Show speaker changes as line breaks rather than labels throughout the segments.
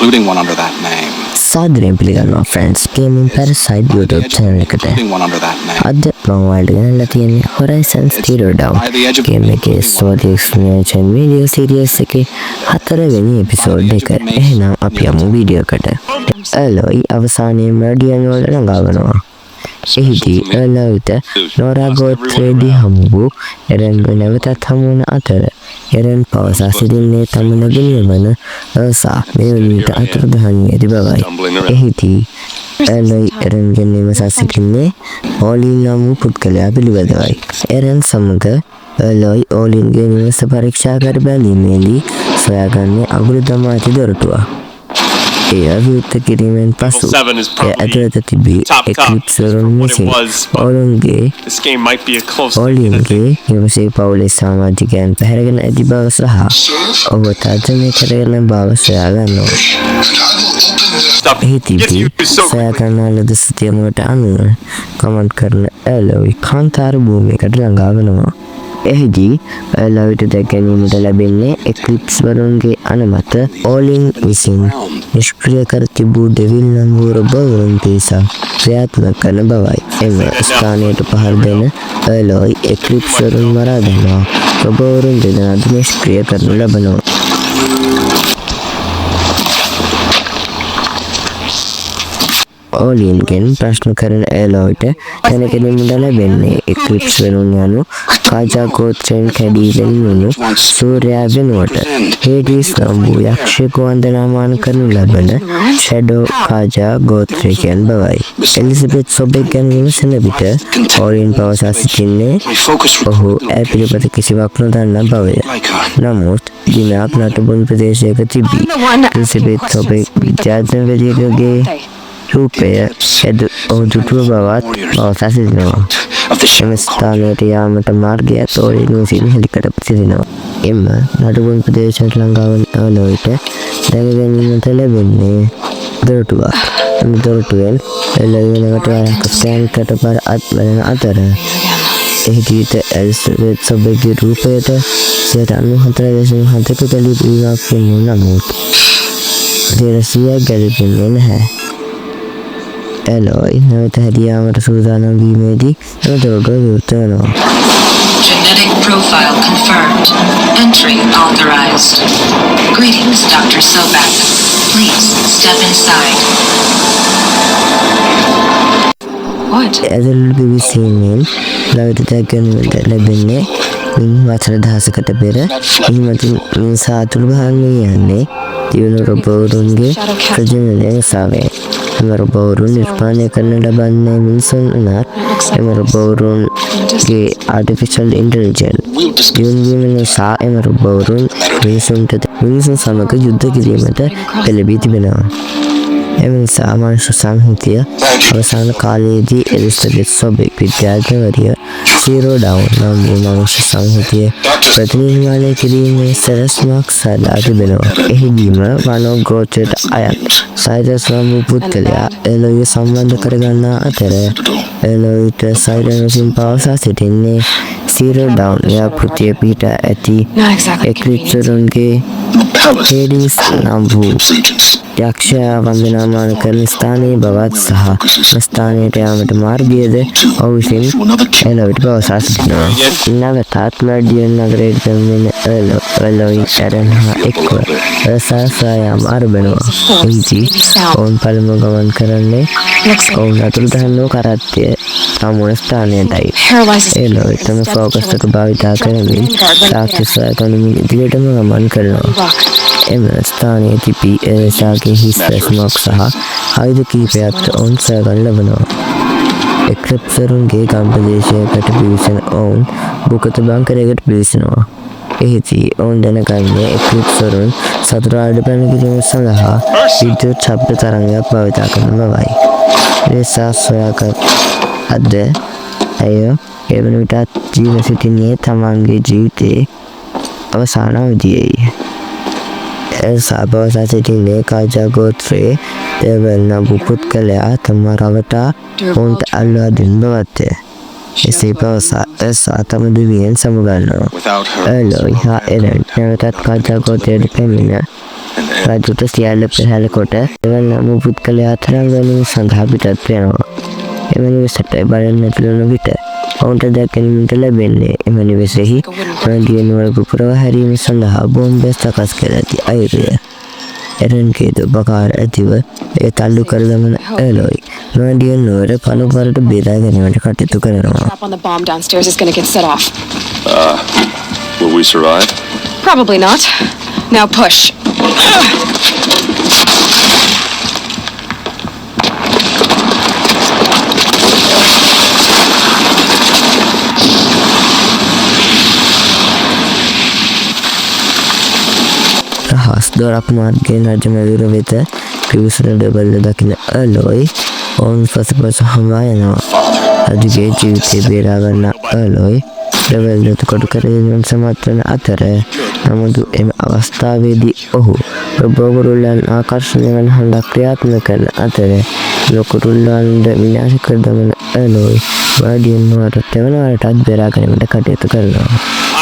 Including one under that name.
සාදරයෙන් පිළිගන්නවා friends gaming parasite YouTube channel එකට.
Including one under that name.
අද මම ඔයාලට ගෙනල්ලා තියෙන්නේ Horizon Zero Dawn
By the edge of
game එකේ story explanation video series එකේ හතරවෙනි එපිසෝඩ් එක. එහෙනම් අපි යමු වීඩියෝ එකට. ඇලොයි අවසානයේ මෙරිඩියන් වල ළඟා වෙනවා. එහිදී ඇලොයිට නෝරා ගෝත්‍රයේදී හමු වූ එරන්ව නැවතත් හමු වන අතර එරන් පවසා සිටින්නේ තම නැගණිය වන අර්සා මේ වන විට අතුරුදහන් වී ඇති බවයි. එහිදී ඇලොයි එරන්ගෙන් විමසා සිටින්නේ ඕලින් නම් වූ පුද්ගලයා පිළිබඳවයි. එරන් සමග ඇලොයි ඕලින්ගේ නිවස පරීක්ෂා කර බැලීමේදී සොයාගන්නේ අගුල දමා ඇති දොරටුවක්. එය විවෘත කිරීමෙන් පසු එය ඇතුළත තිබී එක්ලිප්ස් වරුන් විසින් ඔවුන්ගේ
This game might be a close
ඕලින්ගේ නිවසේ පවුලේ සාමාජිකයන් පැහැරගෙන ඇති බව සහ ඔහුව තර්ජනය කරගෙන බව සොයා ගන්නවා.
Stuff.
එහි
Gets
තිබී
used so
සොයා ගන්නා ලද සිතියමකට අනුව ගමන් කරන ඇලොයි කාන්තාර භූමියකට ළඟා වෙනවා. එහිදී ඇලොයිට දැක ගැනීමට ලැබෙන්නේ එක්ලිප්ස් වරුන්ගේ අනමත ඕලින් විසින් නිෂ්ක්‍රිය කර තිබූ ඩෙවිල් නම් වූ රොබෝවරුන් පිරිසක් ක්‍රියාත්මක කරන බවයි. එම ස්ථානයට පහර දෙන ඇලොයි එක්ලිප්ස් වරුන් මරා දමා රොබෝවරුන් දෙදෙනාද නිෂ්ක්‍රිය කරනු ලබනවා. ඕලින්ගෙන් ප්‍රශ්න කරන ඇලොයිට දැනගැනීමට ලැබෙන්නේ එක්ලිප්ස් වරුන් යනු කාජා ගෝත්‍රයෙන් කැඩී වෙන් වුණු සූර්යයා වෙනුවට හේඩීස් නම් වූ යක්ෂයෙකු වන්දනාමාන කරනු ලබන ෂැඩෝ කාජා ගෝත්‍රිකයන් බවයි. එලිසබෙත් සොබෙක් ගැන විමසන විට ඕලින් පවසා සිටින්නේ
My focus
ඔහු ඇය පිළිබඳ කිසිවක් නොදන්නා බවය.
like her.
නමුත් දිනක් නටබුන් ප්‍රදේශයක තිබී එලිසබෙත් සොබෙක් විද්‍යාඥවරියකගේ රූපය ඔහු දුටුව බවත් පවසා සිටිනවා.
Of the
එම ස්ථානයට යාමට මාර්ගයත් ඕලින් විසින් හෙළිකර සිටිනවා. එම නටබුන් ප්‍රදේශයට ළඟා වන ඇලොයිට දැක ගැනීමට ලැබෙන්නේ දොරටුවක්. එම දොරටුවෙන් ඇලොයි වෙනකොට වරක් ස්කෑන් කර බර අත් බලන අතර එහිදීට එලිසබෙත් සොබෙක්ගේ රූපයට 94.7ක ගැලපීමක් පෙන්වූ නමුත් 100ක් ගැලපෙන්නේ නැහැ. ඇලොයි නැවත හැදියාමට සූදානම් වීමේදී එම දොරටුව විවෘත වෙනවා.
Genetic profile confirmed. Entry authorized. Greetings, Dr. Sobek. Please step inside. What?
ඇතුළට පිවිසීමෙන් ළඟට දැක ගැනීමට ලැබෙන්නේ මින් වසර දහසකට පෙර මිහිමතින් මිනිසා අතුරුදහන් වී යන්නේ දියුණු රොබෝවරුන්ගේ ප්‍රජනනය නිසාවෙන්. එම රොබෝවරුන් නිර්මාණය කරන ලබන්නේ මිනිසුන් වුණත් එම රොබෝවරුන්ගේ ආටිෆිෂල් ඉන්ටෙලිජන්ස් දියුණු වීම නිසා එම රොබෝවරුන් මිනිසුන් සමග යුද්ධ කිරීමට පෙළඹී තිබෙනවා. එම නිසා මනුෂ්‍ය සංහිතිය අවසාන කාලයේදී එලිසබෙත් සොබෙක් විද්‍යාඥවරිය සීරෝ ඩවුන් නම් වූ මනුෂ්‍ය සංහිතිය ප්‍රතිනිර්මාණය කිරීමේ සැලැස්මක් සාදා තිබෙනවා. එහිදීම වනෝ ගෝත්‍රයට අයත් සයිරස් නම් වූ පුද්ගලයා එලොයිව සම්බන්ධ කරගන්නා අතර එලොයිට සයිරන් විසින් පවසා සිටින්නේ සීරෝ ඩවුන් ව්‍යාපෘතිය පිහිටා ඇති
Not exactly
Eclipse
convenient.
වරුන්ගේ
The palace
Hades නම් වූ
Eclipse agents.
යක්ෂයා වන්දනාමාන කරන ස්ථානයේ බවත් සහ එම ස්ථානයට යාමට මාර්ගයද ඔහු විසින් එලොයිට පවසා සිටිනවා. නැවතත් මෙරිඩියන් නගරයට පැමිණෙන එලොයි ඇරන් හා එක්ව අර්සා සොයා යාම ආරම්භ එහිදී ඔවුන් පළමුව ගමන් කරන්නේ
Looks like
ඔවුන් අතුරුදහන් වූ කරත්තය හමුවන ස්ථානයටයි.
paralyzes
එලොයි තම ෆෝකස් එක භාවිතා කරමින් සාක්ෂි සොයා ගනිමින් ඉදිරියටම ගමන් කරනවා.
Rock.
එම ස්ථානයේ තිබී එලෙසාගේ හිස් වැස්මක් සහ ආයුධ කිහිපයක්ද ඔවුන් සොයාගනු ලබනවා. එක්ලිප්ස් වරුන්ගේ ගම් ප්‍රදේශයකට පිවිසෙන ඔවුන් භූගත බංකරයකට පිවිසෙනවා. එහිදී ඔවුන් දැනගන්නේ එක්ලිප්ස් වරුන් සතුරා අඩපණ කිරීම සඳහා විද්‍යුත් ශබ්ද තරංගයක් භාවිතා කරන බවයි. එලෙසා සොයාගත් අද ඇය ඒ වන විටත් ජීව සිටින්නේ තමන්ගේ ජීවිතයේ අවසාන අවධියේය. එල්සා පවසා සිටින්නේ කාජා ගෝත්‍රයේ දෙවල් නම් වූ පුද්ගලයා තම රවටා ඔවුන්ට අල්වා දෙන බවත්ය. එසේ පවසා එල්සා තම දුවියෙන් සමුගන්නවා.
Without her,
ඇලොයි හා එරන් නැවතත් කාජා ගෝත්‍රයට පැමිණ රජුට සියල්ල පෙරහැර කොට එවන් නම් පුද්ගලයා තරඟ ගැනීම සඳහා පිටත් වෙනවා. එම නිවසට බලන්න ඇතුළු වන විට ඔවුන්ට දැක ගැනීමට ලැබෙන්නේ එම නිවසෙහි මර්ඩියන් නුවර පුපුරවා හැරීම සඳහා බෝම්බය සකස් කර ඇති අයුරුය. එරන්ගේ උපකාර ඇතිව එය තල්ලු කර දමන ඇලොයි මර්ඩියන් නුවර පණුපරට බේරා ගැනීමට කටයුතු කරනවා.
Trap on the bomb downstairs is gonna get set off.
Will we survive?
Probably not. Now push.
රහස් දොරක් මාර්ගයෙන් රජ මැදුර වෙත පිවිසෙන ඩබල්ද දකින ඇලොයි ඔවුන් පසුපස හඹා යනවා. රජුගේ ජීවිතය බේරා ගන්න ඇලොයි ඩබල් කොටු කර ගැනීමට සමත් වන අතර, නමුත් එම අවස්ථාවේදී ඔහු රොබෝ කුරුල්ලන් ආකර්ෂණය වන හඬක් ක්‍රියාත්මක කරන අතර, එම කුරුල්ලන්ද විනාශ කර දමන ඇලොයි මර්ඩියන් නුවර තෙවන වරටත් බේරා ගැනීමට කටයුතු කරනවා.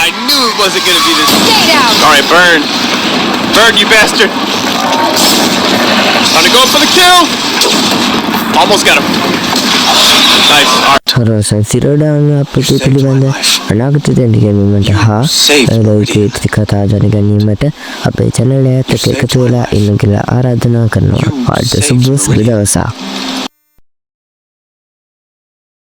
I knew it wasn't gonna be this.
Stay down!
All right, burn. Burn, you bastard. Time to go for the kill. Almost got him. Nice. All right.
Horizon zero down අපිට පිළිබඳ අනාගත දැන ගැනීමට හා ඇලොයිගේ ඉදිරි කතා දැන ගැනීමට අපේ චැනල් එකත් එක්ක එකතු වෙලා ඉන්න කියලා ආරාධනා කරනවා. ඔයාලට සුබ සුබ දවසක්.